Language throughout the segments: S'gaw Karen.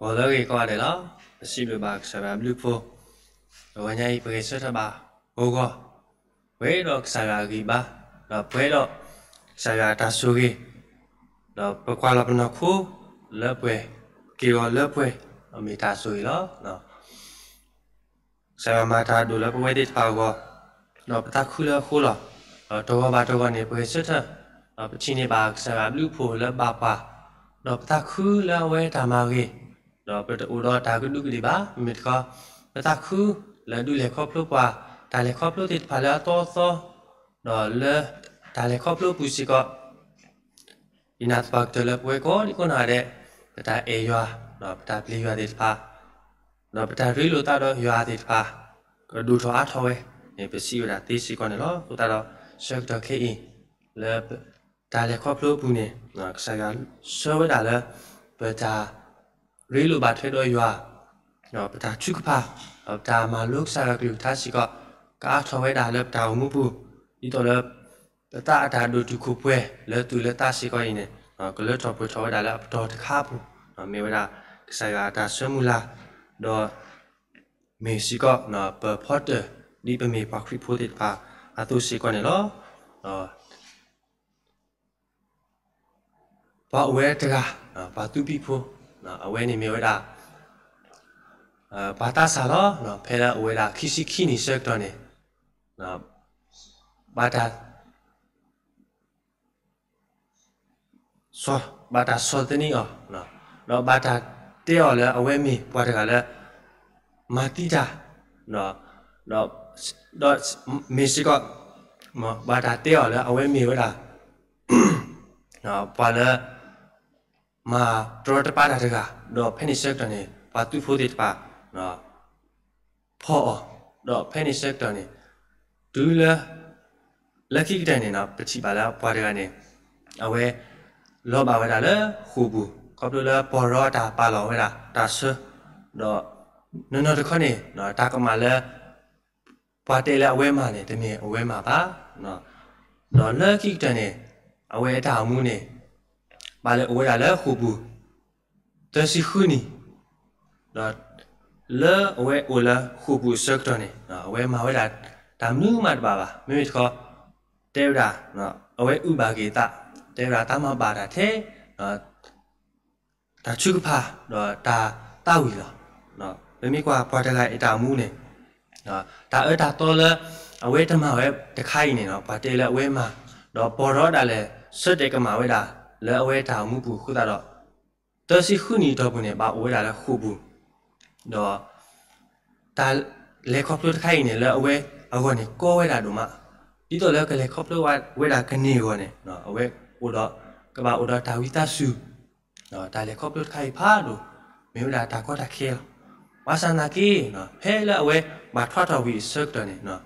ဂီၤလၢအဂ့ၤကိးဂၤဒဲးလီၤ. ပစံးဘျုးဘၣ်ကစၢ်ယွၤအဘျုးအဖှိၣ်, ဒီးဝဲညါအံၤ ပဂဲၤဆၢထၢၣ်ဘၣ်ဂီၤဂီၤ, ပှဲၤဒီးကစၢ်ယွၤအဂံၢ်ဘါ, ဒီးပှဲၤဒီးကစၢ်ယွၤအတၢ်ဆိၣ်ဂ့ၤ, ဒီးပကွၢ်လီၤပနီၢ်ခိလၢပှဲၤ, ပက့ၤဂီၤလၢပှဲၤ, အမ့ၢ်တၢ်ဆိၣ်ဂ့ၤလီၤ. ကစၢ်ယွၤမၤတၢ်ဒိၣ်လၢပဝဲသ့ၣ်တဖၣ်အဂီၢ်, ဒီးပသးခုလၢအဃိလီၤ. ဒီးတဂီၤဘၣ်တဂီၤန့ၣ် ပဂဲၤဆၢထၢၣ်, ဒီးပထံၣ်န့ၢ်ဘၣ်ကစၢ်ယွၤအဘျုးအဖှိၣ်လၢဘၣ်ပှၤ, ဒီးပသးခုလၢအဝဲတၢ်မၤဂ့ၤ, ဒီးပတအိၣ်ဒီးတၢ်ကဒူးကဒ့ၣ်ဘၣ်. မ့မ့ၢ်တခီ, ပသးခုလၢအဒုးလဲၤခီဖျိပှၤ, တၢ်လဲၤခီဖျိသ့ၣ်တဖၣ်လၢအသီအသီ, ဒီးလၢတၢ်လဲၤခီဖျိအပူၤစ့ၢ်ကီး ယနာ်သပှၢ်ကတၢၢ်လၢပဝဲကိးဒံကိးနီၢ်ဂၤဒဲး, ပတၢ်အဲၣ်ယွၤ, ဒီးပတၢ်ပျံၤယွၤသ့ၣ်တဖၣ်, ဒီးပတၢ်ရ့လိာ်သးဒီးယွၤသ့ၣ်တဖၣ်, ကဒိၣ်ထီၣ်အါထီၣ်ဝဲန့ၣ် ပစံးဝဲဒၣ်သ့စ့ၢ်ကီးန့ၣ်လီၤ. အဃိသတးဒီး ဆၢကတီၢ်ခဲအံၤ လၢတၢ်လဲၤခီဖျိအပူၤန့ၣ် ကစၢ်ယွၤဆှၢဝဲဒၣ်လၢ ပတၢ်ရ့လိာ်ဘၣ်ထွဲဒီးယွၤ, ပတၢ်ထုကဖၣ်, ဒီးပတၢ်မၤလိကစၢ်ယွၤကလုၢ်ကထါစ့ၢ်ကီး ကအါထီၣ်ဝဲဒၣ်လၢပတၢ်အိၣ်မူပူၤ, ဒ်သိးလၢ ပသးအတၢ်ဒိၣ်တုာ်ခိၣ်ပှဲၤလၢသူၣ်လၢသးစ့ၢ်ကီးအံၤန့ၣ် ကလၢထီၣ်ပှဲၤထီၣ်ဝဲဒၣ်လၢအပတီၢ်တခါအပူၤ, မ့ၢ်ဝဲဒၣ်ကစၢ်ယွၤအတၢ်ဆၢမုၢ်လၢ်, ဒီးမ့ၢ်စ့ၢ်ကီး ပဖီတၢၣ် ဒ်ပမ့ၢ်ပှၤခရံာ်ဖိသ့ၣ်တဖၣ်အသိးစ့ၢ်ကီးန့ၣ်လီၤ. ပှၤအိၣ်ဝဲတဂၤ, ပှၤသူဘံၣ်ဖိ, အဝဲန့ၣ်မ့ၢ်ဝဲဒၣ် ပှၤသးစၢ်လီၤ. ဖဲလၢအအိၣ်ဝဲဒၣ်ခံဆံခံနံၣ်ဆၢကတီၢ်န့ၣ် ဘၣ်တၢ် ဘၣ်တၢ်ဆီၣ်သနံးအီၤ, ဒီးဘၣ်တၢ်တဲအီၤလၢအဝဲမ့ၢ်ပှၤတဂၤလၢ မၤသံတၢ်, ဒီးမ့ၢ်စ့ၢ်ကီး ဘၣ်တၢ်တဲအီၤလၢအဝဲမ့ၢ်ဝဲဒၣ် ပှၤလၢ မၤတရီတပါတၢ်တဂၤ, ဒီးဖဲန့ၣ်ဆၢကတီၢ်န့ၣ် ပှၤသူဖိသ့ၣ်တဖၣ် ဖီအီၤ, ဒီးဖဲန့ၣ်ဆၢကတီၢ်န့ၣ် တုၤလၢ လၢခံကတၢၢ်န့ၣ် ပထံၣ်ဘၣ်လၢပှၤတဂၤန့ၣ် အဝဲ လီၤဘၣ်ဝဲဒၣ်လၢဃိာ်ပူၤ ခီဖျိလၢပီၢ်ရီအတၢ်ပာ်လီၤဝဲဒၣ်တၢ်ဆၢ, ဒီးနီၢ်နီၢ်တခီန့ၣ် တၢ်ကမၣ်လၢ ပှၤတဲလၢအဝဲမၤန့ၣ် တမ့ၢ်အဝဲမၤဘၣ်. ဒီးလၢခံကတၢၢ်န့ၣ် အဝဲအတၢ်အိၣ်မူန့ၣ် ဘၣ်လၢအိၣ်ဝဲဒၣ်လၢဃိာ်ပူၤ သၢဆံဃုနံၣ်, ဒီးလၢအဝဲအိၣ်လၢဃိာ်ပူၤအဆၢကတီၢ်န့ၣ် အဝဲမၤဝဲဒၣ်တၢ်မနုၤမးတဘၣ်ဘၣ်. မ့မ့ၢ်တခီ တဲဝဲဒၣ် အဝဲအုၣ်ဘၣ်က့ၤအသး, တဲဝဲဒၣ်တၢ်မၤဘၣ်တၢ်ထဲ တၢ်ထုကဖၣ် ဒီးတၢ်သးဝံၣ်လီၤ. ပမ့ၢ်ကွၢ်ပှၤတဂၤအံၤတၢ်အိၣ်မူန့ၣ် တၢ်အၢတၢ်သီလၢ အဝဲတမၤဝဲတခါအံၤန့ၣ် ပှၤတဲလၢအဝဲမၤ, ဒီးပီၢ်ရီဒၣ်လဲာ် ဆၢတဲာ်ကမၣ်ဝဲဒၣ် လၢအဝဲတၢ်အိၣ်မူပူၤအဃိသတးဒီး သၢဆံဃုနံၣ်အတီၢ်ပူၤန့ၣ် ဘၣ်အိၣ်ဝဲဒၣ်လၢဃိာ်ပူၤ, ဒီး တၢ်လဲၤခီဖျိတခါအံၤန့ၣ် လၢအဝဲအဂီၢ်န့ၣ် ကီဝဲဒၣ်ဒိၣ်မး, ဒ်သိးလၢကလဲၤခီဖျိဝဲဒၣ်ကန့ၢ်အဂီၢ်န့ၣ် အဝဲအိၣ်ဒီး ကဘၣ်အိၣ်ဒီးတၢ်ဝံသးစူၤ, တၢ်လဲၤခီဖျိတခါအံၤဖးဒိၣ် မ့ၢ်ဝဲဒၣ်တၢ်ကီတၢ်ခဲလီၤ. ဘၣ်ဆၣ်သနာ်က့ ဖဲလၢအဝဲဘၣ်ထွါထီၣ်ဝံၤအဆၢကတီၢ်န့ၣ်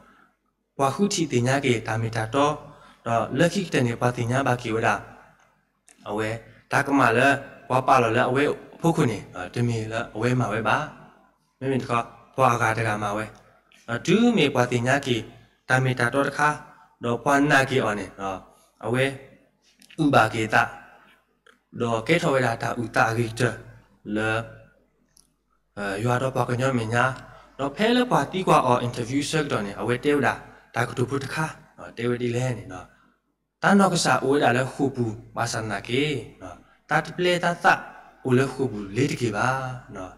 ပှၤဃုထံၣ်သ့ၣ်ညါက့ၤတၢ်မ့ၢ်တၢ်တီ, ဒီးလၢခံကတၢၢ်န့ၣ် ပှၤသ့ၣ်ညါဘၣ်က့ၤဝဲဒၣ် အဝဲ တၢ်ကမၣ်လၢ ပှၤပာ်လီၤလၢအဝဲအဖီခိၣ်န့ၣ် တမ့ၢ်လၢအဝဲမၤဝဲဘၣ်. မ့မ့ၢ်တခီ ပှၤအဂၤတဂၤမၤဝဲ, ဒီးတုၤမ့ၢ်ပှၤသ့ၣ်ညါက့ၤ တၢ်မ့ၢ်တၢ်တီတခါ, ဒီးပှၤနာ်က့ၤအီၤန့ၣ် အဝဲ အုၣ်ဘၣ်က့ၤအသး, ဒီးကဲထီၣ်ဝဲဒၣ်တၢ်အုၣ်သးအဂ့ၤကတၢၢ်လၢ ယွၤဒီးပှၤကညီမဲာ်ညါ, ဒီးဖဲလၢပှၤသံကွၢ်အီၤ interview အဆၢကတီၢ်န့ၣ် အဝဲတဲဝဲဒၣ် တၢ်ကတိၤဖိတခါ, တဲဝဲဒ်လဲၣ်န့ၣ်, တၢ်နီၢ်ကစၢ်အိၣ်ဝဲဒၣ်လၢဃိာ်ပူၤ ဘၣ်ဆၣ်သနာ်က့ တၢ်တပျဲတၢ်သးအိၣ်လၢဃိာ်ပူၤလ့ၤတက့ၢ်ဘၣ်.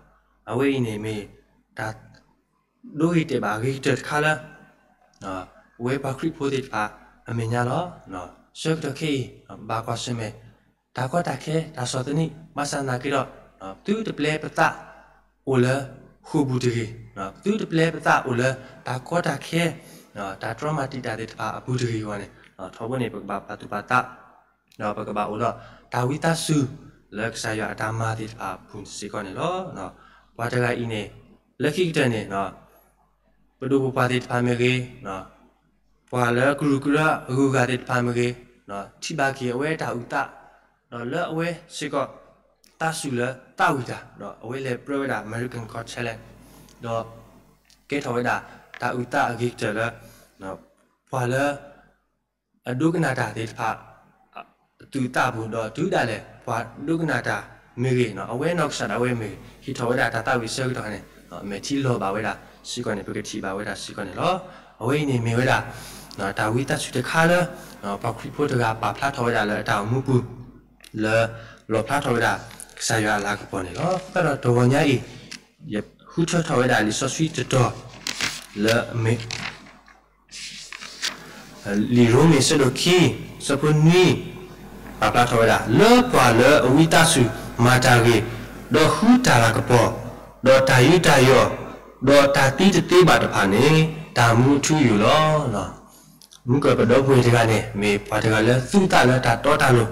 အဝဲအံၤန့ၣ်မ့ၢ် တၢ် ဒိဂ့ၤတဲာ်ဘၣ်အဂ့ၤကတၢၢ်တခါလၢ ပဝဲပှၤခရံာ်ဖိသ့ၣ်တဖၣ်အမဲာ်ညါလီၤ. ဆၢကတီၢ်ခဲအံၤ ဘၣ်ကွၢ်ဆၢၣ်မဲာ် တၢ်ကီတၢ်ခဲ တၢ်ဆီၣ်သနံး ဘၣ်ဆၣ်သနာ်က့ဒီး ပသုတပျဲပသးအိၣ်လၢဃိာ်ပူၤတဂ့ၤ, ပသုတပျဲပသးအိၣ်လၢတၢ်ကီတၢ်ခဲ တၢ်တြီမၤတံာ်တာ်သ့ၣ်တဖၣ်အပူၤတဂ့ၤအဂီၢ်န့ၣ် ထီဘိန့ၣ် ပကဘၣ်ပာ်သူၣ်ပာ်သး ဒီးပကဘၣ်အိၣ်ဒီးတၢ်ဝံသးစူၤ လၢကစၢ်ယွၤအတၢ်မၤသ့ၣ်တဖၣ်အပူၤစ့ၢ်ကီးန့ၣ်လီၤ. ပှၤတဂၤအံၤန့ၣ် လၢခံကတၢၢ်န့ၣ် ပဒိၣ်ပပှၢ်သ့ၣ်တဖၣ်မ့ၢ်ဂ့ၤ, ပှၤလၢကရူၢ်ကရၢအဂုၤအဂၤသ့ၣ်တဖၣ်မ့ၢ်ဂ့ၤ, ထံၣ်ဘၣ်က့ၤအဝဲတၢ်အုၣ်သး, ဒီးလၢအဝဲစ့ၢ်ကီး သးစူၤလၢသးဝံၣ်တၢ်, ဒီးအဝဲလဲၤပြၢဝဲဒၣ် American Got Talent, ဒီး ကဲထီၣ်ဝဲဒၣ်တၢ်အုၣ်သးအဂ့ၤကတၢၢ်လၢ ပှၤလၢ အဒိကနၣ်တၢ်သ့ၣ်တဖၣ် အသူၣ်အသးပူၤ, ဒီးတုၤဒၣ်လဲာ် ပှၤဒိကနၣ်တၢ် မ့ၢ်ဂ့ၤ, အဝဲနီၢ်ကစၢ်ဒၣ်ဝဲမ့ၢ်ဂ့ၤ, ဟ့ၣ်ထီၣ်ဝဲဒၣ်တၢ်သးဝံၣ်အဆၢကတီၢ်န့ၣ် မဲာ်ထံလီၤဘၣ်ဝဲဒၣ်စ့ၢ်ကီးန့ၣ် ပကထံၣ်ဘၣ်ဝဲဒၣ်စ့ၢ်ကီးန့ၣ်လီၤ. အဝဲအံၤန့ၣ်မ့ၢ်ဝဲဒၣ် တၢ်ဝံသးစူၤတခါလၢ ပှၤခရံာ်ဖိတဂၤပာ်ဖျါထီၣ်ဝဲဒၣ်လၢအတၢ်အိၣ်မူပူၤ လၢလီၣ်ဖျါထီၣ်ဝဲဒၣ် ကစၢ်ယွၤအလၤကပီၤန့ၣ်လီၤ. အဃိသတးဒီးတဂီၤညါအံၤ ယဃုထၢထီၣ်ဝဲဒၣ်လံာ်စီဆှံတတီၤ လၢ လံာ်ရိမ့ၤအဆၢဒိၣ်ခံ အဆၢဖိနွံ ပာ်ဖျါထီၣ်ဝဲဒၣ် လၢပှၤလၢအဝံသးစူၤမၤတၢ်ဂ့ၤ, ဒီးဃုတၢ်လၤကပီၤ, ဒီးတၢ်ယူးတၢ်ယီၣ်, ဒီးတၢ်သံတသ့ဘၣ်တဖၣ်န့ၣ် တၢ်မူအထူအယိာ်လီၤ. မူကၢၢ်ပဒီပုၢ်ဝဲၢ်တဂၤန့ၣ် မ့ၢ်ပှၤတဂၤလၢသူသးလၢတၢ်တီတၢ်လိၤ,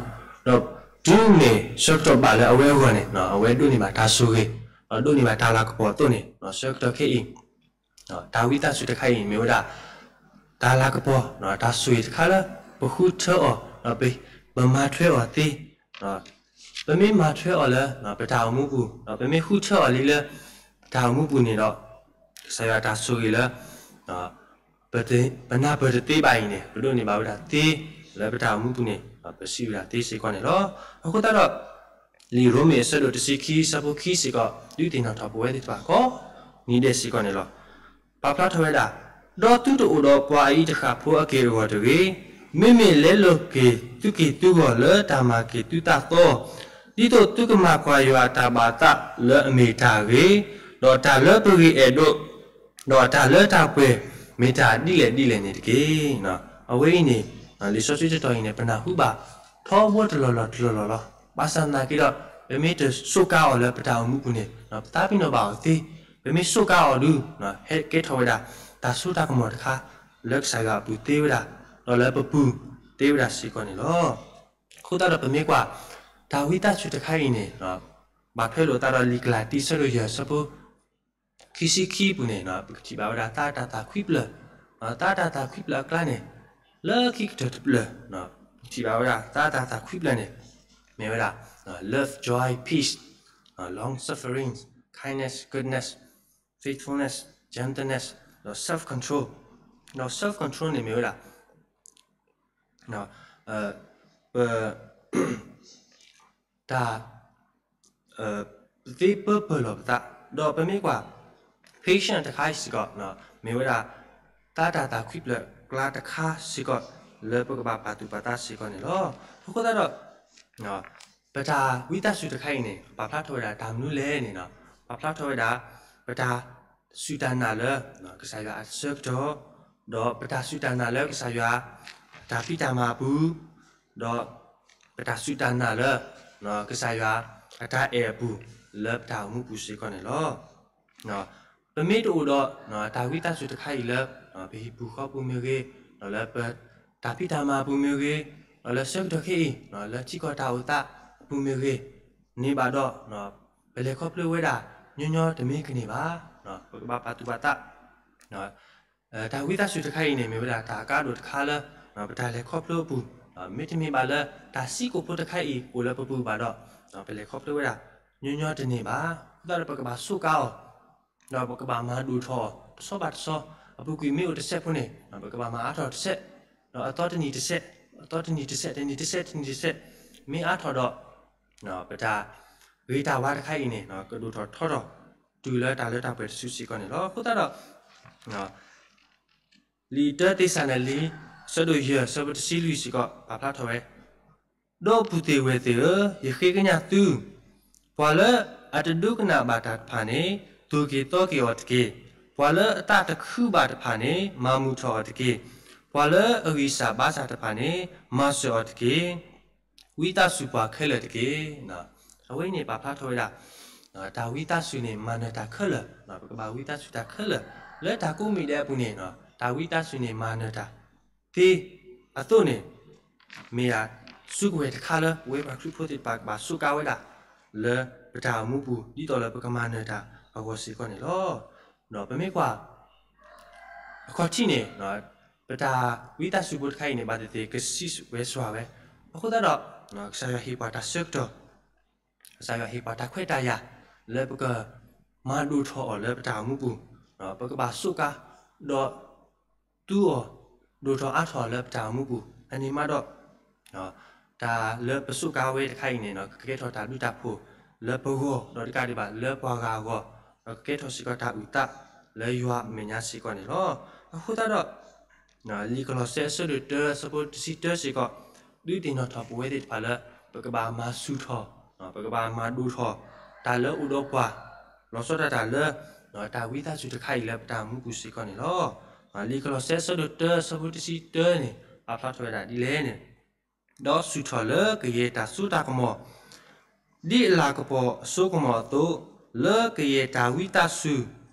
ဒီးတုၤမ့ၢ်ဆၢကတီၢ်ဘၣ်လၢအဝဲအဂီၢ်န့ၣ် အဝဲဒိးန့ၢ်ဘၣ်တၢ်ဆိၣ်ဂ့ၤ, ဒီးဒိးန့ၢ်ဘၣ်တၢ်လၤကပီၤအသိးန့ၣ် ဆၢကတီၢ်ခဲအံၤ တၢ်ဝံသးစူၤတခါအံၤမ့ၢ်ဝဲဒၣ် တၢ်လၤကပီၤ တၢ်ဆိၣ်ဂ့ၤတခါလၢ ပဃုထၢအီၤ ပမၤထွဲအီၤသ့, ပမ့ၢ်မၤထွဲအီၤလၢ ပတၢ်အိၣ်မူပူၤ, ပမ့ၢ်ဃုထၢအီၤလံလၢ ပတၢ်အိၣ်မူပူၤန့ၣ်ဒီး ကစၢ်ယွၤတၢ်ဆိၣ်ဂ့ၤလၢ ပနၢ်ပၢၢ်တသ့ဘၣ်အံၤန့ၣ် ပဒိးန့ၢ်ဘၣ်ဝဲဒၣ်သ့ လၢပတၢ်အိၣ်မူပူၤန့ၣ် ပစံးဝဲဒၣ်သ့စ့ၢ်ကီးန့ၣ်လီၤ. အဃိသတးဒီး လံာ်ရိမ့ၤအဆၢဒိၣ်တဆံခံ အဆၢဖိခံစ့ၢ်ကီး ဒုးသ့ၣ်နီၣ်ထီၣ်ပဝဲသ့ၣ်တဖၣ်ကိးနံၤဒဲးစ့ၢ်ကီးန့ၣ်လီၤ. ပာ်ဖျါထီၣ်ဝဲဒၣ် ဒီးသုတအိၣ်ဒီးပှၤအအံၤတဃၣ်ဖိအက့ၢ်အဂီၤတဂ့ၤ, မ့မ့ၢ်လဲလိာ်က့ၤသုက့ၢ်သုဂီၤလၢတၢ်မၤက့ၤသုသးသီ, ဒ်သိးသုကမၤကွၢ်ယွၤအတၢ်ဘၣ်သးလၢအမ့ၢ်တၢ်အဂ့ၤ, ဒီးတၢ်လၢပဂ့ၤအဲၣ်ဒိး ဒီးတၢ်လၢတၢ်ပှဲၤမ့ၢ်တၢ်ဒ်လဲၣ်ဒ်လဲၣ်န့ၣ်တက့ၢ်. အဝဲအံၤန့ၣ် လံာ်စီဆှံတတီၤအံၤန့ၣ် ပနၢ်ဟူဘၣ်ထီဘိတလီၢ်လီၢ်တလီၢ်လီၢ်လီၤ. ဘၣ်ဆၣ်သနာ်က့ဒီး ပမ့ၢ်တစူးကါအီၤလၢပတၢ်အိၣ်မူပူၤန့ၣ် ပသးပ့ၤနီၣ်ဘၣ်အီၤသ့, ပမ့ၢ်စူးကါအီၤဒုး ဟဲကဲထီၣ်ဝဲဒၣ် တၢ်စိတၢ်ကမီၤတခါ လၢကစၢ်ယွၤအပူၤသ့ဝဲဒၣ်, ဒီးလၢပပူၤသ့ဝဲဒၣ်စ့ၢ်ကီးန့ၣ်လီၤ. အဃိသတးဒီးပမ့ၢ်ကွၢ် တၢ်ဝံသးစူၤတခါအံၤန့ၣ် ဘၣ်ထွဲလိာ်သးဒီးလံာ်ကလၤတံ အဆၢဒိၣ်ယဲၢ် အဆၢဖိ ခံဆံခံအပူၤန့ၣ် ပကထံၣ်ဘၣ်ဝဲဒၣ်သးတၢ်သးခွံဖျၢၣ်, သးတၢ်သးခွံဖျၢၣ်အကျါန့ၣ် လၢခံကတၢၢ်တဖျၢၣ် ပကထံၣ်ဘၣ်ဝဲဒၣ်သးတၢ်သးခွံဖျၢၣ်န့ၣ် မ့ၢ်ဝဲဒၣ် love, joy, peace, long suffering, kindness, goodness, faithfulness, gentleness, ဒီး self control, ဒီး self control န့ၣ်မ့ၢ်ဝဲဒၣ် ပ တၢ် ပသ့ပၢပၢၢ်လီၤပသး, ဒီးပမ့ၢ်ကွၢ် patient တခါစ့ၢ်ကီး မ့ၢ်ဝဲဒၣ် သးတၢ်သးခွံဖျၢၣ်ကျါတခါစ့ၢ်ကီး လၢပကဘၣ်ပာ်သူၣ်ပာ်သးစ့ၢ်ကီးန့ၣ်လီၤ. အဃိသတးဒီး ပတၢ်ဝံသးစူၤတခါအံၤန့ၣ် ပာ်ဖျါထီၣ်ဝဲဒၣ်တၢ်မနုၤလဲၣ်န့ၣ် ပာ်ဖျါထီၣ်ဝဲဒၣ် ပတၢ်စူၢ်တၢ်နာ်လၢ ကစၢ်ယွၤအဆၢကတီၢ်, ဒီးပတၢ်စူၢ်တၢ်နာ်လၢကစၢ်ယွၤ တၢ်ဖံးတၢ်မၤအပူၤ, ဒီးပတၢ်စူၢ်တၢ်နာ်လၢ ကစၢ်ယွၤအတၢ်အဲၣ်အပူၤ လၢပတၢ်အိၣ်မူပူၤစ့ၢ်ကီးန့ၣ်လီၤ. ပမ့ၢ်တအိၣ်ဒီး တၢ်ဝံသးစူၤတခါအံၤလၢ ပဟံၣ်ပူၤဃီပူၤမ့ၢ်ဂ့ၤ, ဒီးလၢပတၢ်ဖံးတၢ်မၤအပူၤမ့ၢ်ဂ့ၤ, ဒီးလၢဆၢကတီၢ်ခဲအံၤ လၢထံကီၢ်တၢ်အိၣ်သးအပူၤမ့ၢ်ဂ့ၤန့ၣ်ဘၣ်ဒီး ပလဲၤခီဖျိဝဲဒၣ်ညီညီတမ့ၢ်ကန့ၢ်ဘၣ်. ပကဘၣ်ပာ်သူၣ်ပာ်သး တၢ်ဝံသးစူၤတခါအံၤန့ၣ် မ့ၢ်ဝဲဒၣ်တၢ်အကါဒိၣ်တခါလၢ ပတၢ်လဲၤခီဖျိအပူၤ, မ့တမ့ၢ်ဘၣ်လၢတၢ်ဆံးကိာ်ဖိတခါအံၤအိၣ်လၢပပူၤဘၣ်ဒီး ပလဲၤခီဖျိဝဲဒၣ်ညီညီတန့ၢ်ဘၣ်. အဃိသတးဒီးပကဘၣ်စူးကါအီၤ ဒီးပကဘၣ်မၤဒိၣ်ထီၣ်အီၤ တဆီဘၣ်တဆီ, အပူၤကွံာ်မ့ၢ်အိၣ်တစဲးဖိန့ၣ် ပကဘၣ်မၤအါထီၣ်တစဲး, ဒီးအသီတနံၤတစဲး, အသီတနံၤတစဲး, တနံၤတစဲး, တနံၤတစဲး, မ့ၢ်အါထီၣ်ဒီး ပတၢ်ဂ့ၤတၢ်ဝါတခါအံၤန့ၣ် ကဒိၣ်ထီၣ်ထီထီၣ် တုၤလၢတၢ်လၢတၢ်ပှဲၤတစုစ့ၢ်ကီးန့ၣ်လီၤ. အဃိသတးဒီး လံာ်တၢသ့းစၤလနံ အဆၢဒိၣ်ယဲၢ် အဆၢဖိတဆံလွံၢ်စ့ၢ်ကီး ပာ်ဖျါထီၣ်ဝဲ, ဒီပုၢ်သ့ၣ်ဝဲၢ်သ့ၣ်ဧၢ, ယဃ့ကညးသု, ပှၤလၢအတဒိကနၣ်ဘၣ်တၢ်တဖၣ်န့ၣ် သိၣ်က့ၤသီက့ၤအီၤတက့ၢ်. ပှၤလၢအသးတခုဘၣ်တဖၣ်န့ၣ် မၤမုာ်ထီၣ်အီၤတက့ၢ်. ပှၤလၢအဂံၢ်စၢ်ဘါစၢ်တဖၣ်န့ၣ် မၤစၢၤအီၤတက့ၢ်. ဝံသးစူၤပှၤခဲလၢာ်တက့ၢ်. အဝဲအံၤန့ၣ် ပာ်ဖျါထီၣ်ဝဲဒၣ် တၢ်ဝံသးစူၤန့ၣ် မၤနၢၤတၢ်ခဲလၢာ်, ပကဘၣ်ဝံသးစူၤတၢ်ခဲလၢာ်, လၢတၢ်ကိးမံၤဒဲးအပူၤန့ၣ် တၢ်ဝံသးစူၤန့ၣ် မၤနၢၤတၢ်သ့အသိးန့ၣ် မ့ၢ်ဒၣ်စုကဝဲၤတခါလၢ ပဝဲပှၤခရံာ်ဖိသ့ၣ်တဖၣ်ကဘၣ်စူးကါဝဲဒၣ် လၢပတၢ်အိၣ်မူပူၤ ဒ်သိးလၢပကမၤနၢၤတၢ်အဂီၢ်စ့ၢ်ကီးန့ၣ်လီၤ. ဒီးပမ့ၢ်ကွၢ် အခီၣ်ထံးန့ၣ် ပတၢ်ဝံသးစူၤဖိတခါအံၤန့ၣ် ဘၣ်သ့ၣ်သ့ၣ်ကစံးဝဲစွၤဝဲ, အဃိသတးဒီး ကစၢ်ယွၤဟ့ၣ်ပှၤတၢ်ဆၢကတီၢ်, ကစၢ်ယွၤဟ့ၣ်ပှၤတၢ်ခွဲးတၢ်ယာ် လၢပကမၤဒိၣ်ထီၣ်အီၤလၢပတၢ်အိၣ်မူပူၤ, ပကဘၣ်စူးကါ ဒီးသူအီၤ ဒိၣ်ထီၣ်အါထီၣ်လၢပတၢ်အိၣ်မူပူၤ, အန့ၣ်မးဒီး တၢ်လၢပစူးကါဝဲတခါအံၤန့ၣ် ကကဲထီၣ်တၢ်ဘျုးတၢ်ဖှိၣ် လၢပဂီၢ် ဒီးတကးဒံးဘၣ်လၢပှၤဂၤအဂီၢ်, ဒီးကကဲထီၣ်စ့ၢ်ကီးတၢ်အုၣ်သးလၢယွၤအမဲာ်ညါစ့ၢ်ကီးန့ၣ်လီၤ. အဃိသတးဒီး လံာ်ကလီးစဲအဆၢဒိၣ်တၢ အဆၢဖိတဆံတၢစ့ၢ်ကီး ဒုးသ့ၣ်နီၣ်ထီၣ်ပဝဲသ့ၣ်တဖၣ်လၢ ပကဘၣ်မၤဆူၣ်ထီၣ်, ပကဘၣ်မၤဒိၣ်ထီၣ် တၢ်လၢအိၣ်ဒီးပှၤ လီၤဆီဒၣ်တၢ်လၢ တၢ်ဝံသးစူၤတခါအံၤလၢပတၢ်အိၣ်မူပူၤစ့ၢ်ကီးန့ၣ်လီၤ. လံာ်ကလီးစဲအဆၢဒိၣ်တၢ အဆၢဖိတဆံတၢန့ၣ် ပာ်ဖျါထီၣ်ဝဲဒၣ်ဒ်လဲၣ်န့ၣ်, ဒီးဆူၣ်ထီၣ်လၢကယဲၢ်တၢ်စိတၢ်ကမီၤ ဒ်အလၤကပီၤအစိကမီၤအသိး, လၢကယဲၢ်တၢ်ဝံသးစူၤ,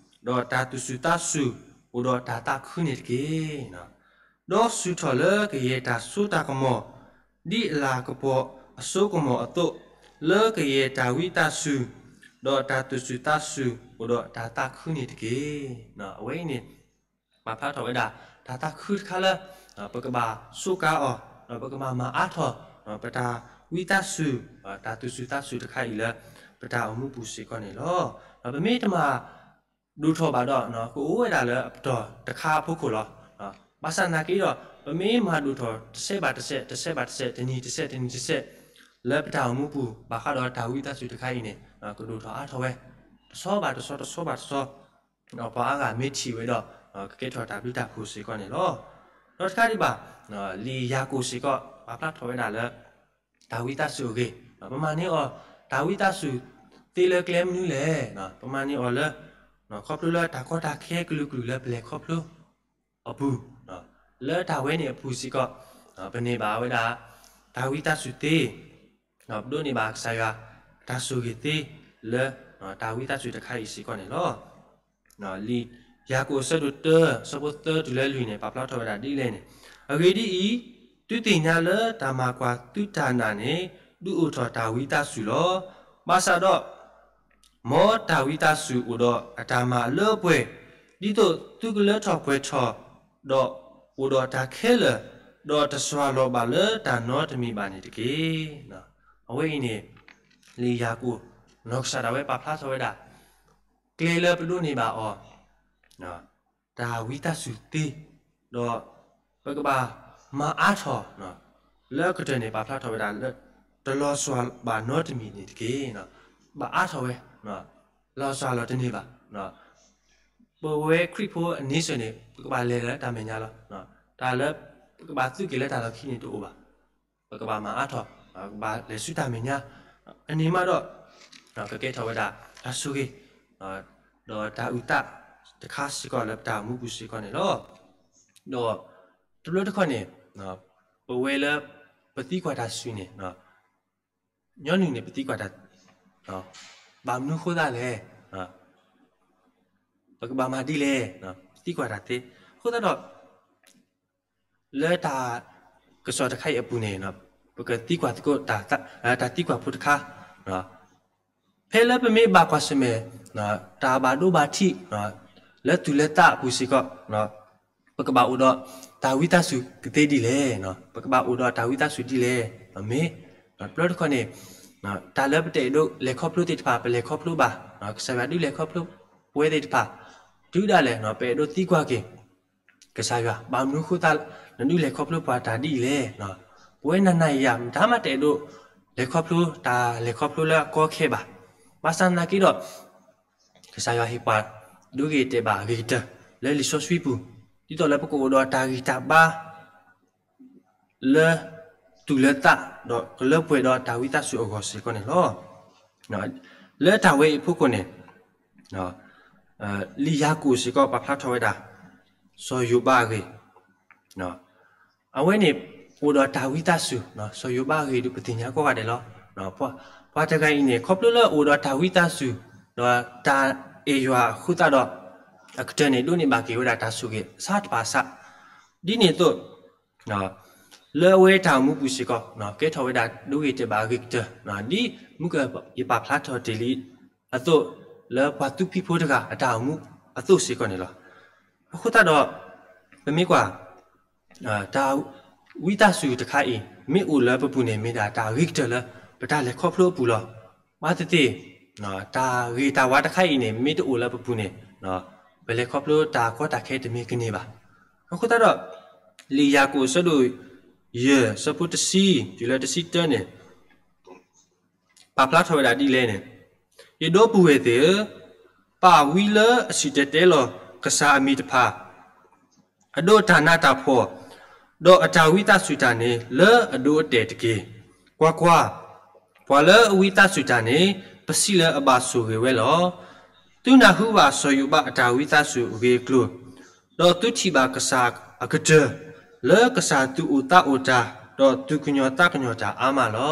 ဒီးတၢ်သူၣ်စူၤသးစူၤ အိၣ်ဒီးတၢ်သးခုန့ၣ်တက့ၢ်. ဒီးဆူၣ်ထီၣ်လၢကယဲၢ်တၢ်စိတၢ်ကမီၤ ဒ်အလၤကပီၤအစိကမီၤအသိး, လၢကယဲၢ်တၢ်ဝံသးစူၤ, ဒီးတၢ်သူၣ်စူၤသးစူၤ အိၣ်ဒီးတၢ်သးခုန့ၣ်တက့ၢ်. အဝဲအံၤန့ၣ် ပာ်ဖျါထီၣ်ဝဲဒၣ် တၢ်သးခုတခါလၢ ပကဘၣ်စူးကါအီၤ, ဒီးပကဘၣ်မၤအါထီၣ် ပတၢ်ဝံသးစူၤ, တၢ်သူၣ်စူၤသးစူၤတခါအံၤလၢ ပတၢ်အိၣ်မူပူၤစ့ၢ်ကီးန့ၣ်လီၤ. ဒီးပမ့ၢ်တမၤဒိၣ်ထီၣ်ဘၣ်ဒီး ကအိၣ်ဝဲဒၣ်လၢအပတီၢ်တခါအဖီခိၣ်လီၤ. ဘၣ်ဆၣ်သနာ်က့ဒီး ပမ့ၢ်မၤဒိၣ်ထီၣ်တစဲးဘၣ်တစဲး, တစဲးဘၣ်တစဲး, တနံၤတစဲး, တနံၤတစဲး, လၢပတၢ်အိၣ်မူပူၤ ဘၣ်ဃးဒီးတၢ်ဝံသးစူၤတခါအံၤန့ၣ် ကဒိၣ်ထီၣ်အါထီၣ်ဝဲ တဆီဘၣ်တဆီ, တဆီဘၣ်တဆီ, ပှၤအါဂၤမ့ၢ်ထံၣ်ဝဲဒီး ကကဲထီၣ်တၢ်ဘျုးတၢ်ဖှိၣ်စ့ၢ်ကီးန့ၣ်လီၤ. ဒီးတခါဒံးဘၣ် လံာ်ယၤကိာ်စ့ၢ်ကီး ပာ်ဖျါထီၣ်ဝဲဒၣ်လၢ တၢ်ဝံသးစူၤအဂ့ၢ်, ပမၤန့ၢ်အီၤ တၢ်ဝံသးစူၤသ့လၢကျဲမနုၤလဲၣ်. ပမၤန့ၢ်အီၤလၢ ခီဖျိလၢတၢ်ကီတၢ်ခဲကလုာ်ကလုာ်လၢပလဲၤခီဖျိအပူၤ, လၢတၢ်ဝဲန့ၣ်အပူၤစ့ၢ်ကီး ပန့ၢ်ဘၣ်ဝဲဒၣ် တၢ်ဝံသးစူၤသ့, ပဒိးန့ၢ်ဘၣ်ကစၢ်ယွၤ တၢ်ဆိၣ်ဂ့ၤသ့လၢ တၢ်ဝံသးစူၤတခါအံၤစ့ၢ်ကီးန့ၣ်လီၤ. လံာ်ယၤကိာ်အဆၢဒိၣ်တၢ အဆၢဖိသၢတုၤလၢလွံၢ်န့ၣ် ပာ်ဖျါထီၣ်ဝဲဒၣ်ဒ်လဲၣ်န့ၣ်, အဂ့ၢ်ဒ်အံၤ, သုသ့ၣ်ညါလၢတၢ်မၤကွၢ်သုတၢ်နာ်န့ၣ် ဒုးအိၣ်ထီၣ်တၢ်ဝံသးစူၤလီၤ. ဘၣ်ဆၣ်ဒီး မ်တၢ်ဝံသးစူၤအိၣ်ဒီးအတၢ်မၤအလၢအပှဲၤ, ဒ်သိးသုကလၢထီၣ်ပှဲၤထီၣ်, ဒီးအိၣ်ဒီးတၢ်ခဲလၢာ်, ဒီးတစှၤလီၤဘၣ်လၢတၢ်နီတမံၤဘၣ်န့ၣ်တက့ၢ်. အဝဲအံၤန့ၣ် လံာ်ယၤကိာ် နီၢ်ကစၢ်ဒၣ်ဝဲပာ်ဖျါထီၣ်ဝဲဒၣ် ကျဲလၢပဒိးန့ၢ်ဘၣ်အီၤ တၢ်ဝံသးစူၤသ့, ဒီးပကဘၣ်မၤအါထီၣ်, လၢအကတၢၢ်န့ၣ် ပာ်ဖျါထီၣ်ဝဲဒၣ်လၢ တလီၤစှၤဘၣ်နီတမံၤန့ၣ်တက့ၢ်. ဘၣ်အါထီၣ်ဝဲ, လီၤစှၤလီၤတန့ၢ်ဘၣ်. ပဝဲခရံာ်ဖိအန့ဆၢၣ်န့ၣ် ပကဘၣ်လဲၤလၢတၢ်မဲာ်ညါလီၤ. တၢ်လၢ ပကဘၣ်သုးက့ၤလၢတၢ်လီၢ်ခံန့ၣ်တအိၣ်ဘၣ်. ပကဘၣ်မၤအါထီၣ်, ပကဘၣ်လဲၤဆူတၢ်မဲာ်ညါ, အန့ၣ်မးဒီး ကကဲထီၣ်ဝဲဒၣ်တၢ်ဆိၣ်ဂ့ၤ ဒီးတၢ်အုၣ်သးတခါစ့ၢ်ကီးလၢပတၢ်အိၣ်မူပူၤစ့ၢ်ကီးန့ၣ်လီၤ. ဒီးတဘျီတခီၣ်န့ၣ် ပဝဲလၢ ပသံကွၢ်တၢ်ဆူၣ်န့ၣ်, ညီနုၢ်န့ၣ် ပသံကွၢ်တၢ် ဘၣ်မနုၤဃိသတးလဲၣ်, ပကဘၣ်မၤဒ်လဲၣ်, ပသံကွၢ်တၢ်သ့. အဃိသတးဒီး လၢတၢ်ကစီၣ်တခါအံၤအပူၤန့ၣ် ပကသံကွၢ်သကိး တၢ်သံကွၢ်ဖိတခါ, ဖဲလၢပမ့ၢ်ဘၣ်ကွၢ်ဆၢၣ်မဲာ် တၢ်ဘၣ်ဒိဘၣ်ထံး လၢသူၣ်လၢသးအပူၤစ့ၢ်ကီး ပကဘၣ်အိၣ်ဒီးတၢ်ဝံသးစူၤကသ့ဒ်လဲၣ်, ပကဘၣ်အိၣ်ဒီးတၢ်ဝံသးစူၤဒ်လဲၣ်. မ့ၢ် တဘျီတခီၣ်န့ၣ် တၢ်လၢပတအဲၣ်ဒိးလဲၤခီဖျိသ့ၣ်တဖၣ် ပလဲၤခီဖျိဘၣ်, ကစၢ်ယွၤဒုးလဲၤခီဖျိပဝဲသ့ၣ်တဖၣ် တုၤဒၣ်လဲာ် ပအဲၣ်ဒိးသံကွၢ်က့ၤ ကစၢ်ယွၤ ဘၣ်မနုၤဃိသတး နဒုးလဲၤခီဖျိပှၤတၢ်ဒ်အံၤလဲၣ်. ပဝဲနၤနၤယၤယၤ မတၤမးတအဲၣ်ဒိး လဲၤခီဖျိတၢ်လဲၤခီဖျိလၢအကီခဲဘၣ်. ဘၣ်ဆၣ်သနာ်က့ဒီး ကစၢ်ယွၤဟ့ၣ်ပှၤ ဒိဂ့ၤတဲာ်ဘၣ်အဂ့ၤကတၢၢ် လၢလံာ်စီဆှံပူၤ ဒ်သိးလၢပကအိၣ်ဒီးတၢ်ဂံၢ်တၢ်ဘါ လၢသူၣ်လၢသး ဒီးကလၢပှဲၤဒီးတၢ်ဝံသးစူၤအဂီၢ်စ့ၢ်ကီးန့ၣ်လီၤ. လၢတၢ်ဝဲအံၤအဖီခိၣ်န့ၣ် လံာ်ယၤကိာ်စ့ၢ်ကီးပာ်ဖျါထီၣ်ဝဲဒၣ် စီၤယိၤဘးအဂ့ၢ် အဝဲန့ၣ် အိၣ်ဒီးတၢ်ဝံသးစူၤ စီၤယိၤဘးအဂ့ၢ်ဒုး ပသ့ၣ်ညါကိးဂၤဒဲးလီၤ. ပှၤတဂၤအံၤန့ၣ် ခီဖျိလၢအိၣ်ဒီးတၢ်ဝံသးစူၤ ဒီးတၢ်အဲၣ်ယွၤအဃိသတးဒီး အကတၢၢ်န့ၣ် ဒိးန့ၢ်ဘၣ်က့ၤဝဲဒၣ်တၢ်ဆိၣ်ဂ့ၤအဆၢတဖၣ်အစး ဒ်န့ၣ်အသိး လၢအဝဲတၢ်အိၣ်မူပူၤစ့ၢ်ကီး ကဲထီၣ်ဝဲဒၣ်ဒိဂ့ၤတဲာ်ဘၣ်အဂ့ၤကတၢၢ် ဒ်မုၢ်ကယပာ်ဖျါထီၣ်တ့ၢ်လံအသိး လၢပှၤသူဖံးဖိတဂၤအတၢ်အိၣ်မူအသိးစ့ၢ်ကီးန့ၣ်လီၤ. အဃိသတးဒီး ပမ့ၢ်ကွၢ် တၢ်ဝံသးစူၤတခါအံၤ မ့ၢ်အိၣ်လၢပပူၤန့ၣ် မ့ၢ်ဒၣ်တၢ်ဂ့ၤကတၢၢ်လၢ ပတၢ်လဲၤခီဖျိအပူၤလီၤ. ဘၣ်သ့ၣ်သ့ၣ် တၢ်ဂ့ၤတၢ်ဝါတခါအံၤန့ၣ် မ့ၢ်တအိၣ်လၢပပူၤန့ၣ် ပလဲၤခီဖျိတၢ်ကီတၢ်ခဲတမ့ၢ်ကန့ၢ်ဘၣ်. အဃိသတးဒီး လံာ်ယၤကိာ်အဆၢဒိၣ်ယဲၢ် အဆၢဖိတဆံ တုၤလၢတဆံတၢန့ၣ် ပာ်ဖျါထီၣ်ဝဲဒၣ်ဒ်လဲၣ်န့ၣ် ယဒိပုၢ်ဝဲၢ်သ့ၣ်ဧၢ, ပာ်ဝံလၢအစံၣ်တဲၤတဲလီၤကစၢ်အမံၤတဖၣ် အဒိးတၢ်နးတၢ်ဖှီၣ်, ဒီးအတၢ်ဝံသးစူၤတၢ်န့ၣ် လၢအဒိးအတဲာ်တက့ၢ်. ကွၢ်ကွၢ်, ပှၤလၢအဝံသးစူၤတၢ်န့ၣ် ပစံးလၢအဘၣ်ဆိၣ်ဂ့ၤဝဲလီၤ. သုနၢ်ဟူဘၣ်စီၤယိၤဘးအတၢ်ဝံသးစူၤအဂ့ၢ်အကျိၤ, ဒီးသုထံၣ်ဘၣ်ကစၢ်အကတၢၢ်, လၢကစၢ်သူၣ်အိၣ်သးအိၣ်တၢ်, ဒီးသူၣ်ကညီၤသးကညီၤတၢ်အါမးလီ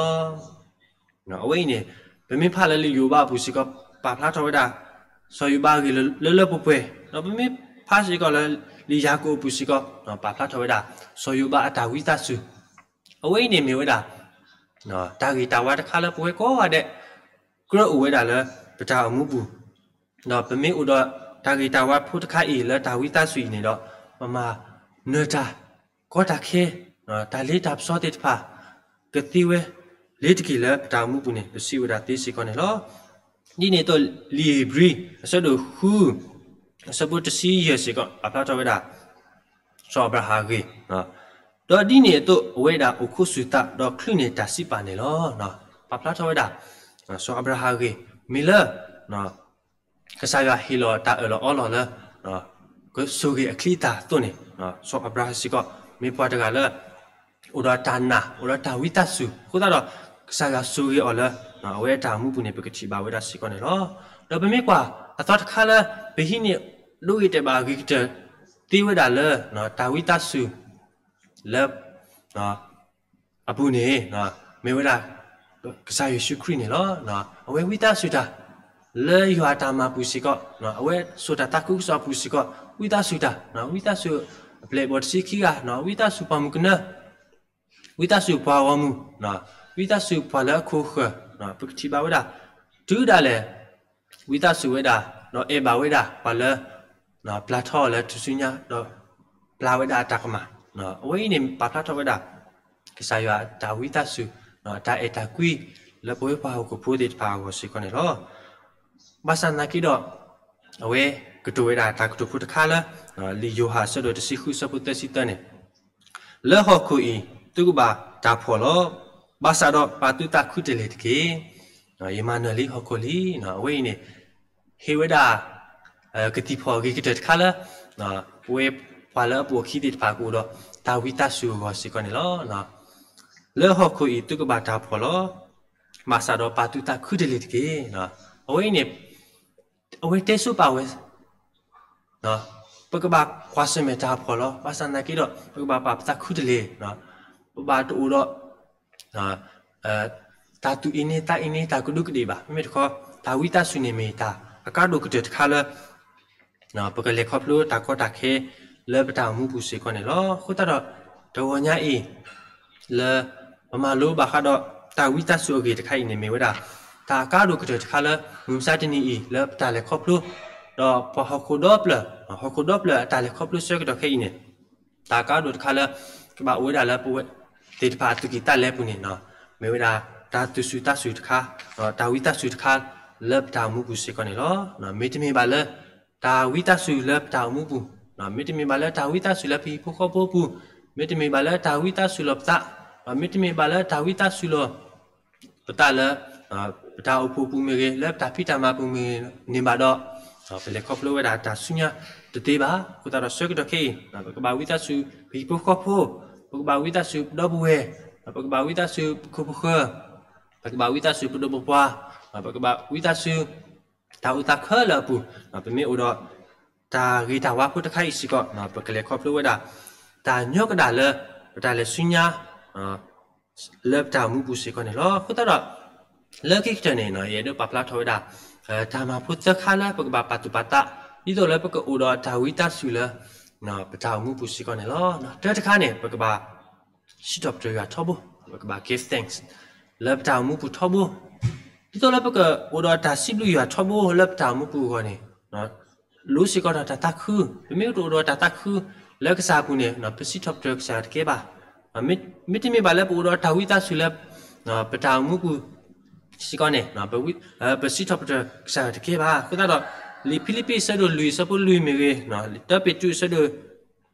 ၤ. အဝဲအံၤန့ၣ် ပမ့ၢ်ဖးလၢလံာ်ယိၤဘးအပူၤစ့ၢ်ကီး ပာ်ဖျါထီၣ်ဝဲဒၣ် စီၤယိၤဘးအဂ့ၢ်လၢလၢပှဲၤပှဲၤ, ဒီးပမ့ၢ်ဖးစ့ၢ်ကီးလၢလံာ်ယၤကိာ်အပူၤစ့ၢ်ကီး ပာ်ဖျါထီၣ်ဝဲဒၣ် စီၤယိၤဘးအတၢ်ဝံသးစူၤ, အဝဲအံၤန့ၣ်မ့ၢ်ဝဲဒၣ် တၢ်ဂ့ၢ်တၢ်ဝါတခါလၢပဝဲကိးဂၤဒဲး ကြၢးအိၣ်ဝဲဒၣ်လၢပတၢ်အိၣ်မူပူၤ, ဒီးပမ့ၢ်အိၣ်ဒီးတၢ်ဂ့ၢ်တၢ်ဝါဖိတခါအံၤလၢတၢ်ဝံသးစူၤအံၤန့ၣ်ဒီး ပမၤနၢၤတၢ် ကီတၢ်ခဲ, တၢ်လ့တၢ်ပစီသ့ၣ်တဖၣ် ကသ့ဝဲလၢတက့ၢ်လၢပတၢ်အိၣ်မူပူၤန့ၣ် ပစံးဝဲဒၣ်သ့စ့ၢ်ကီးန့ၣ်လီၤ. ဒ်န့ၣ်အသိးလံာ်ဧ့ၤဘြံၤ အဆၢဒိၣ်ဃု အဆၢဖိတဆံယဲၢ်စ့ၢ်ကီး ပာ်ဖျါထီၣ်ဝဲဒၣ် စီၤအၤဘြၤဟၣ်အဂ့ၢ်, ဒီးဒ်န့ၣ်အသိးအဝဲဒၣ်အိၣ်ခိးစူၤသး ဒီးချုးန့ၢ်တၢ်စံးပာ်န့ၣ်လီၤ. ပာ်ဖျါထီၣ်ဝဲဒၣ် စီၤအၤဘြၤဟၣ်အဂ့ၢ် မ့ၢ်လၢ ကစၢ်ယွၤဟ့ၣ်လီၤတၢ်အၢၣ်လီၤအီလီၤလၢ ကဆိၣ်ဂ့ၤအချံအသၣ်အသိးန့ၣ်, စီၤအၤဘြၤဟၣ်စ့ၢ်ကီး မ့ၢ်ပှၤတဂၤလၢ အိၣ်ဒီးတၢ်နာ် အိၣ်ဒီးတၢ်ဝံသးစူၤ အဃိသတးဒီး ကစၢ်ယွၤဆိၣ်ဂ့ၤအီၤလၢ အဝဲအတၢ်အိၣ်မူပူၤန့ၣ် ပကထံၣ်ဘၣ်ဝဲဒၣ်စ့ၢ်ကီးန့ၣ်လီၤ. ဒီးပမ့ၢ်ကွၢ်အသီတခါလၢ ပဟံးန့ၢ်ဒိဂ့ၤတဲာ်ဘၣ်အဂ့ၤကတၢၢ်သ့ဝဲဒၣ်လၢ တၢ်ဝံသးစူၤ လၢ အပူၤန့ၣ် မ့ၢ်ဝဲဒၣ် ကစၢ်ယ့ၣ်ၡူးခရံာ်န့ၣ်လီၤ. အဝဲဝံသးစူၤတၢ် လၢယွၤအတၢ်မၤပူၤစ့ၢ်ကီး, အဝဲစိာ်တၢ်သးခုကစီၣ်အပူၤစ့ၢ်ကီး ဝံသးစူၤတၢ်, ဝံသးစူၤအပျဲၢ်အဘီၣ်တဆံခံဂၤ, ဝံသးစူၤပှၤမုၣ်ကနၢ, ဝံသးစူၤပှၤဂီၢ်မုၢ်, ဝံသးစူၤပှၤလၢအခိၣ်ဃၢၤ, ပကထံၣ်ဘၣ်ဝဲဒၣ် တုၤဒၣ်လဲာ် ဝံသးစူၤဝဲဒၣ် ဒီးအဲၣ်ဘၣ်ဝဲဒၣ်ပှၤလၢ ပျၢ်ထီၣ်အီၤလၢထူၣ်စုညါ ဒီးပျၢ်ဝဲဒၣ်အတၢ်ကမၣ်, အဝဲအံၤန့ၣ် ပာ်ဖျါထီၣ်ဝဲဒၣ် ကစၢ်ယွၤအတၢ်ဝံသးစူၤ အတၢ်အဲၣ်တၢ်ကွံ လၢပဝဲပှၤဟီၣ်ခိၣ်ဖိသ့ၣ်တဖၣ်အဂီၢ်စ့ၢ်ကီးန့ၣ်လီၤ. ဘၣ်ဆၣ်သနာ်က့ဒီး အဝဲကတိၤဝဲဒၣ်တၢ်ကတိၤဖိတခါလၢ လံာ်ယိၤဟၣ်အဆၢဒိၣ်တဆံဃုအဆၢဖိသၢဆံသၢန့ၣ်, လၢဟီၣ်ခိၣ်အံၤ သုကဘၣ်တၢ်ဖှီၣ်လီၤ. ဘၣ်ဆၣ်ဒီးပာ်သုသးခုတလ့ၢ်တက့ၢ်. ယမၤနၢၤလံဟီၣ်ခိၣ်လံ. အဝဲအံၤန့ၣ် ဟ့ၣ်ဝဲဒၣ် ကသံၣ်ဖီၣ်အဂ့ၤကတၢၢ်တခါလၢ ပဝဲပှၤလၢအပိာ်အခံသ့ၣ်တဖၣ်ကအိၣ်ဒီးတၢ်ဝံသးစူၤအဂီၢ်စ့ၢ်ကီးန့ၣ်လီၤ. လၢဟီၣ်ခိၣ်အံၤသုကဘၣ်တၢ်ဖှီၣ်လီၤ. ဘၣ်ဆၣ်ဒီးပာ်သုသးခုတလ့ၢ်တက့ၢ်. အဝဲအံၤန့ၣ် အဝဲတဲဆိပာ်ဝဲ ပကဘၣ်ကွၢ်ဆၢၣ်မဲာ်တၢ်ဖှီၣ်လီၤ. ဘၣ်ဆၣ်သနာ်က့ဒီး ပကဘၣ်ပာ်ပသးခုတလ့ၢ်, ပဘၣ်တအိၣ်ဒီး တၢ်သူၣ်အ့န့သးအ့န့ တၢ်ကဒူးကဒ့ၣ်ဘၣ်. မ့မ့ၢ်တခီ တၢ်ဝံသးစူၤန့ၣ်မ့ၢ်တၢ်အကါဒိၣ်ကတၢၢ်တခါလၢ ပကလဲၤခီဖျိတၢ်ကီတၢ်ခဲလၢပတၢ်အိၣ်မူပူၤစ့ၢ်ကီးန့ၣ်လီၤ. အဃိသတးဒီး တဂီၤညါအံၤ လၢပမၤလိဘၣ်ဃးဒီးတၢ်ဝံသးစူၤအဂ့ၢ်တခါအံၤန့ၣ်မ့ၢ်ဝဲဒၣ် တၢ်အကါဒိၣ်ကတၢၢ်တခါလၢ မုၢ်မဆါတနံၤအံၤလၢပတၢ်လဲၤခီဖျိ ဒီးပှၤဟီၣ်ခိၣ်ဒီဖျၢၣ်, ဟီၣ်ခိၣ်ဒီဖျၢၣ်အတၢ်လဲၤခီဖျိဆၢကတီၢ်ခဲအံၤန့ၣ် တၢ်အကါဒိၣ်တခါလၢ ကဘၣ်အိၣ်ဝဲဒၣ်လၢပဝဲသ့ၣ်တဖၣ်အသူၣ်ကံၢ်သးလဲပူၤန့ၣ် မ့ၢ်ဝဲဒၣ် တၢ်သူၣ်စူၤသးစူၤတခါ, တၢ်ဝံသးစူၤတခါ လၢပတၢ်အိၣ်မူပူၤစ့ၢ်ကီးန့ၣ်လီၤ. မ့တမ့ၢ်ဘၣ်လၢ တၢ်ဝံသးစူၤလၢပတၢ်အိၣ်မူပူၤ, မ့တမ့ၢ်ဘၣ်လၢတၢ်ဝံသးစူၤလၢပဟံၣ်ဖိဃီဖိအပူၤ, မ့တမ့ၢ်ဘၣ်လၢတၢ်ဝံသးစူၤလီၤပသး, မ့တမ့ၢ်ဘၣ်လၢတၢ်ဝံသးစူၤလီၤ ပသးလၢ ပတၢ်အိၣ်ဖှိၣ်ပူၤမ့ၢ်ဂ့ၤ, လၢပတၢ်ဖံးတၢ်မၤပူၤမ့ၢ်ဂ့ၤန့ၣ်ဘၣ်ဒီး ပလဲၤခီဖျိဝဲဒၣ်တၢ်ဆူညါတသ့ဘၣ်. အဃိသတးဒီးဆၢကတီၢ်ခဲအံၤ ပကဘၣ်ဝံသးစူၤပဟံၣ်ဖိဃီဖိ, ပကဘၣ်ဝံသးစူၤပဒီပုၢ်ဝဲၢ်, ပကဘၣ်ဝံသးစူၤပခိၣ်ပဃၢၤ, ပကဘၣ်ဝံသးစူၤပဒိၣ်ပပှၢ်, ပကဘၣ်ဝံသးစူၤ တၢ်အိၣ်သးခဲလၢာ်အပူၤ, ပမ့ၢ်အိၣ်ဒီး တၢ်ဂ့ၤတၢ်ဝါဖိတခါအံၤစ့ၢ်ကီး ပကလဲၤခီဖျိဝဲဒၣ် တၢ်ညီကဒၣ်လၢ ပတၢ်လဲၤဆူညါ လၢပတၢ်အိၣ်မူပူၤစ့ၢ်ကီးန့ၣ်လီၤ. အဃိသတးဒီး လၢခံကတၢၢ်န့ၣ် ယအဲၣ်ဒိးပာ်ဖျါထီၣ်ဝဲဒၣ် တၢ်မၤဖိသၢခါလၢပကဘၣ်ပာ်သူၣ်ပာ်သး ဒ်သိးလၢပကအိၣ်ဒီးတၢ်ဝံသးစူၤလၢ ပတၢ်အိၣ်မူပူၤစ့ၢ်ကီးန့ၣ်လီၤ. တၢတခါန့ၣ် ပကဘၣ် စံးထီၣ်ပတြၢၤယွၤထီဘိ, ပကဘၣ် give thanks လၢပတၢ်အိၣ်မူပူၤထီဘိ, ဒ်သိးလၢပကအိၣ်ဒီးတၢ်စံးဘျုးယွၤထီဘိလၢပတၢ်အိၣ်မူပူၤအဂီၢ်န့ၣ် လိၣ်စ့ၢ်ကီးဒီးတၢ်သးခု, ပမ့ၢ်တအိၣ်ဒီးတၢ်သးခုလၢကစၢ်အပူၤန့ၣ် ပစံးထီၣ်ပတြၢၤကစၢ်ယွၤတကဲဘၣ်. မ့တမ့ၢ်ဘၣ်လၢပအိၣ်ဒီးတၢ်ဝံသးစူၤလၢ ပတၢ်အိၣ်မူပူၤစ့ၢ်ကီးန့ၣ် ပစံးထီၣ်ပတြၢၤကစၢ်ယွၤတကဲဘၣ်. အဃိသတးဒီး လံာ်ဖံလံးပံးအဆၢဒိၣ်လွံၢ်အဆၢဖိလွံၢ်မ့ၢ်ဂ့ၤ, တၢပ့းတရူးအဆၢဒိၣ်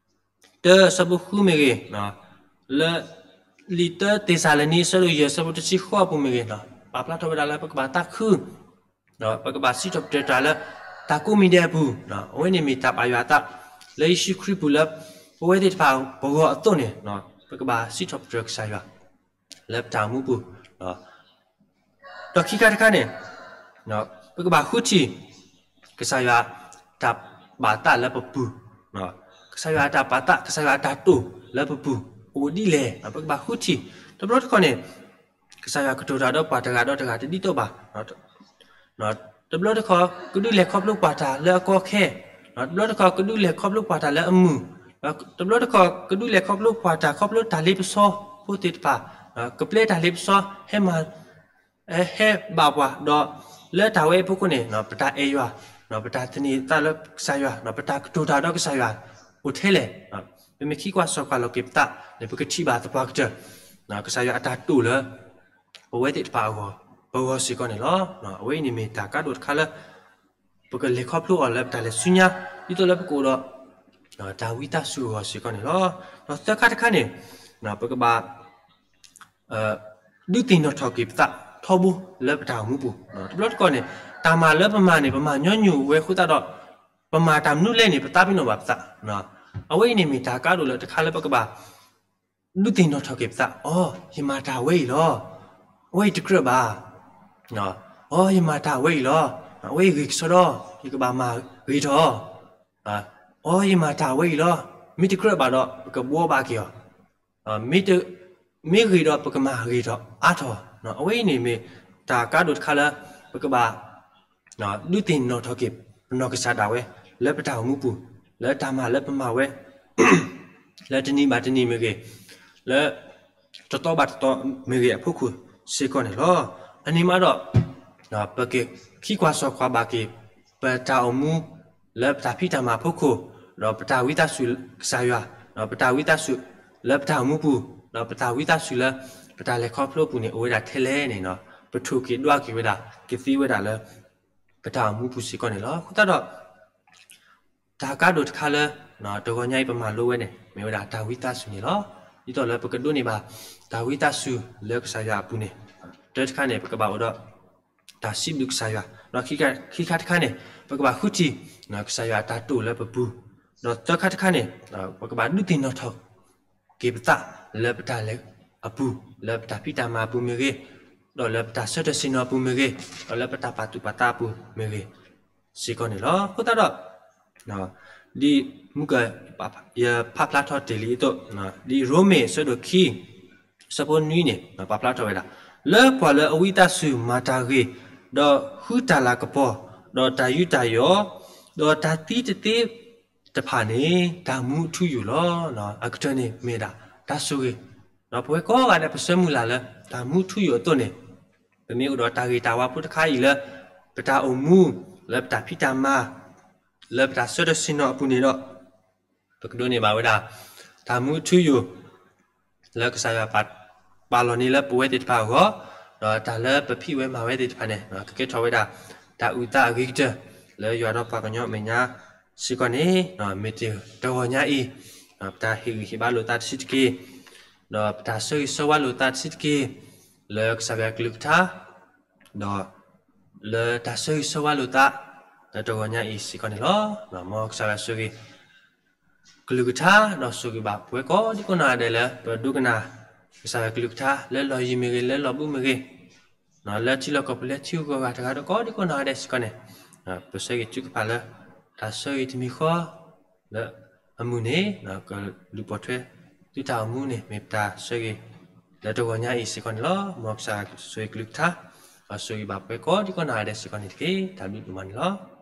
တၢအဆၢဖိဃုမ့ၢ်ဂ့ၤ, လၢ လံာ်တၢသ့းစၤလနံအဆၢဒိၣ်ယဲၢ်အဆၢဖိတဆံဃိးအပူၤမ့ၢ်ဂ့ၤ, ပာ်ဖျါထီၣ်ဝဲဒၣ်လၢပကဘၣ်သးခု ပကဘၣ်စံးထီၣ်ပတြၢၤတၢ်လၢ တၢ်ကိးမံၤဒဲးအပူၤ, အဝဲန့ၣ်မ့ၢ်တၢ်ဘၣ်ယွၤအသး လၢယ့ၣ်ၡူးခရံာ်ပူၤလၢ ပဝဲသ့ၣ်တဖၣ်ပဂီၢ်အသိးန့ၣ်, ပကဘၣ်စံးထီၣ်ပတြၢၤကစၢ်ယွၤ လၢပတၢ်အိၣ်မူပူၤ, ဒီးခံခါတခါန့ၣ် ပကဘၣ်ဃုထံၣ် ကစၢ်ယွၤတၢ်ဘၣ်သးလၢပပူၤ, ကစၢ်ယွၤအတၢ်ဘၣ်သး ကစၢ်ယွၤအတၢ်တိာ်လၢပပူၤ အိၣ်ဒ်လဲၣ် ပကဘၣ်ဃုထံၣ်, တဘျီတခီၣ်န့ၣ် ကစၢ်ယွၤကတိၤတၢ်ဒီးပှၤတဂၤဒီးတဂၤတဒ်သိးဘၣ်, တဘျီတခီၣ် ကဒုးလဲၤခီဖျိပှၤတၢ်လၢအကီအခဲ, တဘျီတခီၣ် ကဒုးလဲၤခီဖျိပှၤတၢ်လၢအမုာ်, တဘျီတခီၣ် ကဒုးလဲၤခီဖျိပှၤတၢ်ခီဖျိတၢ်လ့ပစီဖိသ့ၣ်တဖၣ်, ကပျဲတၢ်လ့ပစီ ဟဲမၤ ဟဲဘၣ်ပှၤဒီး လၢတၢ်ဝဲအံၤအဖီခိၣ်န့ၣ် ပတၢ်အဲၣ်ယွၤ, ပတၢ်သန့ၤသးလၢကစၢ်ယွၤ, ပတၢ်ကတိၤတၢ်ဒီးကစၢ်ယွၤ အိၣ်ထဲလဲၣ်, ပမ့ၢ်ခံကွၢ်စီၤကွၢ်လီၤက့ၤပသးန့ၣ် ပကထံၣ်ဘၣ်သပှၢ်ကတၢၢ် ကစၢ်ယွၤအတၢ်တိာ်လၢ ပဝဲသ့ၣ်တဖၣ်အဂီၢ် ပဂီၢ်စ့ၢ်ကီးန့ၣ်လီၤ. အဝဲအံၤန့ၣ်မ့ၢ်တၢ်ကါဒိၣ်တခါလၢ ပကလဲၤခီဖျိအီၤလၢပတၢ်လဲၤဆူညါ ဒ်သိးလၢပကအိၣ်ဒီး တၢ်ဝံသးစူၤအဂီၢ်စ့ၢ်ကီးန့ၣ်လီၤ. ဒီးသၢခါတခါန့ၣ် ပကဘၣ် ဒုးသ့ၣ်နီၣ်ထီၣ်က့ၤပသးထီဘိလၢပတၢ်အိၣ်မူပူၤ, တဘျီတခီၣ်န့ၣ် တၢ်မၤလၢပမၤန့ၣ် ပမၤညီနုၢ်ဝဲအဃိသတးဒီး ပမၤတၢ်မနုၤလဲၣ်န့ၣ် ပသးပ့ၤနီၣ်ဘၣ်ပသး, အဝဲအံၤန့ၣ်မ့ၢ်တၢ်ကါဒိၣ်လၢတခါလၢပကဘၣ် ဒုးသ့ၣ်နီၣ်ထီၣ်က့ၤပသး, အိ ယမၤတၢ်ဝဲအံၤလီၤ, အဝဲအံၤတကြၢးဘၣ်, အိ ယမၤတၢ်ဝဲအံၤလီၤ, အဝဲအံၤဂ့ၤကစီဒီ, ယကဘၣ်မၤဂ့ၤထီၣ်, အိ ယမၤတၢ်ဝဲအံၤလီၤ, မ့ၢ်တကြၢးဘၣ်ဒီး ပကဘှီဘၣ်က့ၤအီၤ, မ့ၢ်ဂ့ၤဒီးပကမၤဂ့ၤထီၣ်အါထီၣ်, အဝဲအံၤန့ၣ်မ့ၢ်တၢ်ကါဒိၣ်တခါလၢ ပကဘၣ် ဒုးသ့ၣ်နီၣ်ထီၣ်က့ၤ ပနီၢ်ကစၢ်ဒၣ်ဝဲ လၢပတၢ်အိၣ်မူပူၤ, လၢတၢ်မၤလၢပမၤဝဲ လၢတနံၤဘၣ်တနံၤမ့ၢ်ဂ့ၤ, လၢတသီဘၣ်တသီမ့ၢ်ဂ့ၤအဖီခိၣ်စ့ၢ်ကီးန့ၣ်လီၤ. အန့ၣ်မးဒီး ပကခံကွၢ်စီၣ်ကွၢ်ဘၣ်က့ၤ ပတၢ်အိၣ်မူ လၢပတၢ်ဖံးတၢ်မၤအဖီခိၣ်, ဒီးပတၢ်ဝံသးစူၤကစၢ်ယွၤ, ဒီးပတၢ်ဝံသးစူၤလၢပတၢ်အိၣ်မူပူၤ, ဒီးပတၢ်ဝံသးစူၤလၢ ပတၢ်လဲၤခီဖျိအပူၤန့ၣ် အိၣ်ဝဲဒၣ်ထဲလဲၣ်န့ၣ်, ပထိၣ်က့ၤဒွးက့ၤဝဲဒၣ် ကသ့ဝဲဒၣ်လၢ ပတၢ်အိၣ်မူပူၤစ့ၢ်ကီးန့ၣ်လီၤ. အဃိသတးဒီး တၢ်ကါဒိၣ်တခါလၢ တဂီၤညါအံၤပမၤလိဝဲန့ၣ် မ့ၢ်ဝဲဒၣ်တၢ်ဝံသးစူၤန့ၣ်လီၤ. ဒ်သိးလၢပကဒိးန့ၢ်ဘၣ် တၢ်ဝံသးစူၤလၢကစၢ်ယွၤအပူၤန့ၣ်, တၢတခါန့ၣ် ပကဘၣ်အိၣ်ဒီး တၢ်စံးဘျုးကစၢ်ယွၤ, ဒီးခံခါတခါန့ၣ် ပကဘၣ်ဃုထံၣ် ကစၢ်ယွၤအတၢ်တိာ်လၢပပူၤ, ဒီးသၢခါတခါန့ၣ် ပကဘၣ်ဒုးသ့ၣ်နီၣ်ထီၣ် က့ၤပသး လၢပတၢ်လဲၤအပူၤ, လၢပတၢ်ဖံးတၢ်မၤအပူၤမ့ၢ်ဂ့ၤ, ဒီးလၢပတၢ်ဆၢထၢၣ်ဆ့ၣ်နီၤအပူၤမ့ၢ်ဂ့ၤ, ဒီးလၢပတၢ်ပာ်သူၣ်ပာ်သးအပူၤမ့ၢ်ဂ့ၤ စ့ၢ်ကီးန့ၣ်လီၤ. အဃိသတးဒီး ဒ်မုၢ်က ယဖးဖျါထီၣ်တ့ၢ်လံအသိး, ဒ်ရိမ့ၤအဆၢဒိၣ်ခံ အဆၢဖိနွံန့ၣ် ပာ်ဖျါထီၣ်ဝဲဒၣ်, လၢပှၤလၢအဝံသးစူၤမၤတၢ်ဂ့ၤ, ဒီးဃုတၢ်လၤကပီၤ, ဒီးတၢ်ယူးတၢ်ယီၣ်, ဒီးတၢ်သံတသ့တဖၣ်န့ၣ် တၢ်မူအထူအယိာ်လီၤ. အကတၢၢ်န့ၣ်မ့ၢ်ဒၣ် တၢ်ဆိၣ်ဂ့ၤ, ဒီးပဝဲကိးဂၤဒဲး ပဆၢမုၢ်လၢ်လၢ တၢ်မူထူယိာ်အသိးန့ၣ် ပမ့ၢ်အိၣ်ဒီးတၢ်ဂ့ၤတၢ်ဝါဖိတခါအံၤလၢ ပတၢ်အိၣ်မူ, လၢပတၢ်ဖံးတၢ်မၤ, လၢပတၢ်ဆၢထၢၣ်ဆ့ၣ်နီၤအပူၤန့ၣ်ဒီး ပကဒိးန့ၢ်ဘၣ်ဝဲဒၣ် တၢ်မူထူယိာ် လၢကစၢ်ယွၤပာ်လီၤန့ၢ်လၢပဝဲသ့ၣ်တဖၣ်အဂီၢ်, ဒီးတၢ်လၢပဖံးဝဲမၤဝဲသ့ၣ်တဖၣ်န့ၣ် ကကဲထီၣ်ဝဲဒၣ် တၢ်အုၣ်သးအဂ့ၤကတၢၢ် လၢယွၤဒီးပှၤကညီအမဲာ်ညါစ့ၢ်ကီးန့ၣ်, မ့ၢ်တၢ်တဂီၤညါအံၤ ပတၢ်ဟ့ၣ်ဂံၢ်ဟ့ၣ်ဘါလိာ်သးတဆံးတက့ၢ်, ဒီးပတၢ်ဆၢဂ့ၤဆၢဝါလိာ်သးတဆံးတက့ၢ် လၢကစၢ်ယွၤကလုၢ်ကထါ, ဒီးလၢတၢ်ဆၢဂ့ၤဆၢဝါလိာ်သး လၢတဂီၤညါအံၤစ့ၢ်ကီးန့ၣ်လီၤ. မ်ကစၢ်ယွၤဆိၣ်ဂ့ၤ ကလုၢ်ကထါ ဒီးဆိၣ်ဂ့ၤဘၣ်ပဝဲကိးဒံကိးနီၢ်ဂၤဒဲးလၢ ပဒိကနၣ် ကစၢ်ယွၤကလုၢ်ကထါ လၢလီၢ်ယံၤမ့ၢ်ဂ့ၤ လၢလီၢ်ဘူးမ့ၢ်ဂ့ၤ, လၢထံလီၢ်ကီၢ်ပူၤလၢထံဂုၤကီၢ်ဂၤတဂၤဒီးကိးဒံကိးနီၢ်ဂၤဒဲးစ့ၢ်ကီးန့ၣ်, ပဆၢဂ့ၤထုကဖၣ်လၢ တၢ်ဆၢဂ့ၤတမံၤဃီ လၢအမုာ်န့ၣ် ကလူၤပိာ်ထွဲ သုတၢ်အိၣ်မူန့ၣ် မ့ၢ်ပတၢ်ဆၢဂ့ၤ လၢတဂီၤညါအံၤစ့ၢ်ကီးန့ၣ်လီၤ. မ်ကစၢ်ယွၤဆိၣ်ဂ့ၤကလုၢ်ကထါ ဒီးဆိၣ်ဂ့ၤဘၣ်ပဝဲကိးဒံကိးနီၢ်ဂၤဒဲးစ့ၢ်ကီးန့ၣ်တက့ၢ်. တၢ်ဘျုးဒိၣ်မးန့ၣ်လီၤ.